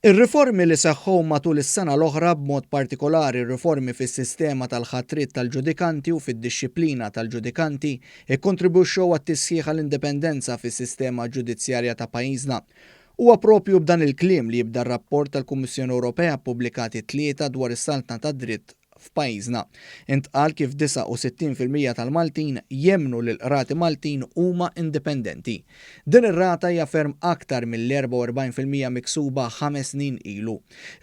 Ir-riformi li seħħu matul is-sena l-oħra, b'mod partikolari r-riformi fis-sistema tal-ħatriet tal-ġudikanti u fid-dixxiplina tal-ġudikanti, ikkontribwixxew għat-tisħiħ għall-indipendenza fis-sistema ġudizzjarja ta' pajjiżna. Huwa proprju b'dan il-kliem li jibda r-rapport tal-Kummissjoni Ewropea ppubblikat it-Tlieta dwar is-saltna tad-dritt f'pajjiżna. Intqal kif 69% tal-Maltin jemmnu li l-qrati Maltin huma indipendenti. Din ir-rata hija ferm aktar mill-44% miksuba ħames snin ilu.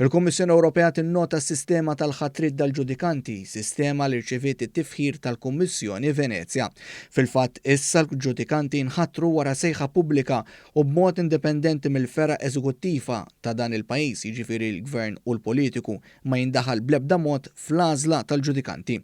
Il-Kummissjoni Ewropea tinnota s-sistema tal-ħatriet dal-ġudikanti, sistema li rċeviet it-tifħir tal-Kummissjoni Venezja. Fil-fatt, issa l-ġudikanti jinħatru wara sejħa pubblika u b'mod indipendenti mill-fergħa eżekuttiva ta' dan il-pajjiż, jiġifieri l-Gvern u l-politiku, ma jindaħal bl-ebda mod fl-għażla tal-ġudikanti.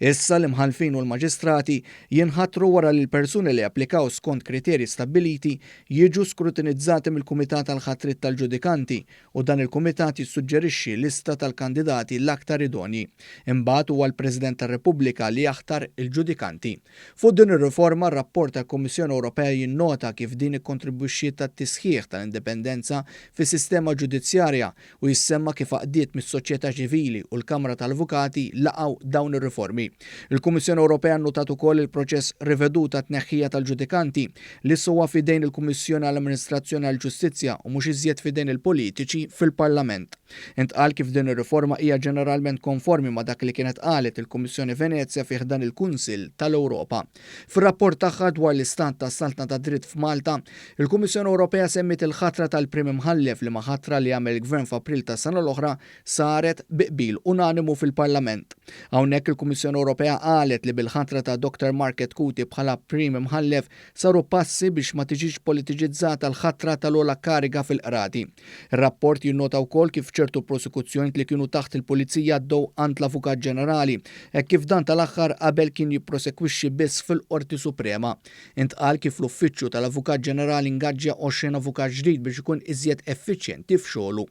Issa l-imħallfin u l-maġistrati jinħatru wara li l-persuni li applikaw skont kriterji stabbiliti jiġu skrutinizzati mill-Kumitat għall-Ħatriet tal-Ġudikanti u dan il-kumitat jissuġġerixxi lista tal-kandidati l-aktar idonji. Imbagħad huwa l-President tar-Repubblika li jaħtar il-ġudikanti. Fuq din ir-riforma, r-rapport tal-Kummissjoni Ewropea jinnota kif din ikkontribwixxiet għat-tisħiħ tal-indipendenza fis-sistema ġudizzjarja u jissemma kif għaqdiet mis-soċjetà ċivili u l-Kamra tal-Avukati laqgħu dawn ir-riformi. Il-Kummissjoni Ewropea nnutat ukoll il-proċess rivedut għat-tneħħija tal-ġudikanti, li issa huwa f'idejn il-Kummissjoni għall-Amministrazzjoni għall-Ġustizzja u mhux iżjed f'idejn il-politiċi fil-Parlament. Intqal kif din ir-riforma hija ġeneralment konformi ma' dak li kienet qalet il-Kummissjoni Venezja fi ħdan il-Kunsill tal-Ewropa. Fir-rapport tagħha dwar l-istat tas-saltna tad-dritt f'Malta, il-Kummissjoni Ewropea semmiet il-ħatra tal-Prim Imħallef liema ħatra li għamel il-Gvern f'April tas-sena l-oħra saret bi qbil unanimu fil-Parlament. Hawnhekk il-Kummissjoni Ewropea qalet li bil-ħatra ta' Dr Mark Chetcuti bħala Prim Imħallef saru passi biex ma tiġix politiċizzata l-ħatra tal-ogħla kariga fil-qrati. Ir-rapport jinnota wkoll kif ċertu prosekuzzjonijiet li kienu taħt il-Pulizija għaddew għand l-Avukat Ġenerali, hekk kif dan tal-aħħar qabel kien jipprosekwixxi biss fil-Qorti Suprema. Intqal kif l-Uffiċċju tal-Avukat Ġenerali ingaġġja 20 avukat ġdid biex ikun iżjed effiċjenti f'xogħlu.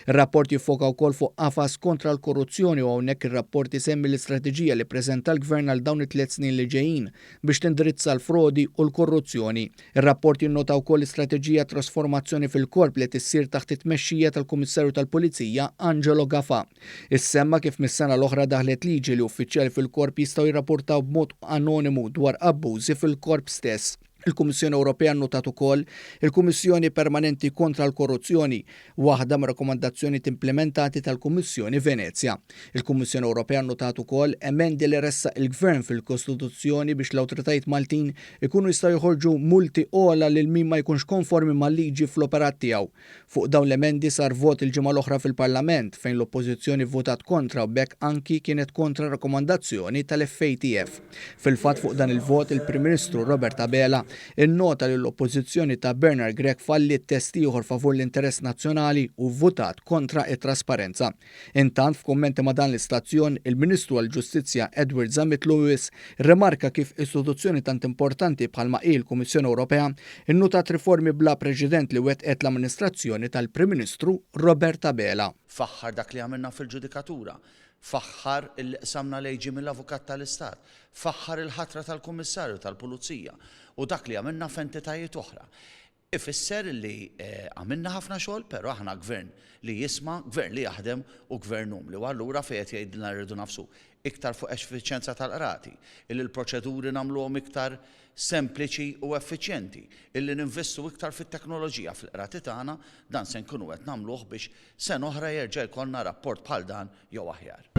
Ir-rapport jiffoka wkoll fuq qafas kontra l-korruzzjoni u hawnhekk ir-rapport isemmi l-istrateġija li ppreżenta l-Gvern għal dawn it-tliet snin li ġejjin biex tindirizza l-frodi u l-korruzzjoni. Ir-rapport jinnota wkoll l-istrateġija trasformazzjoni fil-Korp li qed issir taħt it-tmexxija tal-Kummissarju tal-Pulizija Angelo Gafà. Issemma kif mis-sena l-oħra daħlet liġi li uffiċjali fil-Korp jistgħu jirrapportaw b'mod anonimu dwar abbużi fil-Korp stess. Il-Kummissjoni Ewropea nnotat ukoll il-Kummissjoni Permanenti kontra l-Korruzzjoni, waħda mir-rakkomandazzjonijiet implimentati tal-Kummissjoni Venezja. Il-Kummissjoni Ewropea nnotat ukoll emendi li ressaq il-Gvern fil-Kostituzzjoni biex l-awtoritajiet Maltin ikunu jistgħu joħorġu multi ogħla lil min ma jkunx konformi mal-liġi fl-operat tiegħu. Fuq dawn l-emendi sar vot il-ġimgħa l-oħra fil-Parlament fejn l-Oppożizzjoni vvotat kontra u b'hekk anki kienet kontra rakkomandazzjoni tal-FATF. Fil-fatt fuq dan il-vot il-Prim Ministru Robert Abela innota li l-Oppożizzjoni ta' Bernard Grech falliet test ieħor favur l-interess nazzjonali u vvutat kontra t-trasparenza. Intant f'kummenti ma' dan l-istazzjon, il-Ministru għall-Ġustizzja Edward Zammit Lewis rrimarka kif istituzzjoni tant importanti bħalma hi l-Kummissjoni Ewropea nnutat riformi bla preċedent li wettqet l-amministrazzjoni tal-Prim Ministru Robert Abela. Faħħar dak li għamilna fil-ġudikatura. Faħħar illi qsamna l-AG mill-Avukat tal-Istat. Faħħar il-ħatra tal-Kummissarju tal-Pulizija u dak li għamilna f'entitajiet oħra. Ifisser li għamilna ħafna xogħol, però aħna gvern li jisma', gvern li jaħdem u gvern umli. U allura fejn qed jgħidilna rridu nagħfsu iktar fuq effiċjenza tal-qrati, illi l-proċeduri nagħmluhom iktar sempliċi u effiċjenti, illi ninvestu iktar fit-teknoloġija fil-qrati tagħna, dan se nkunu qed nagħmluh biex sena oħra jerġa' jkollna rapport bħal dan jew aħjar.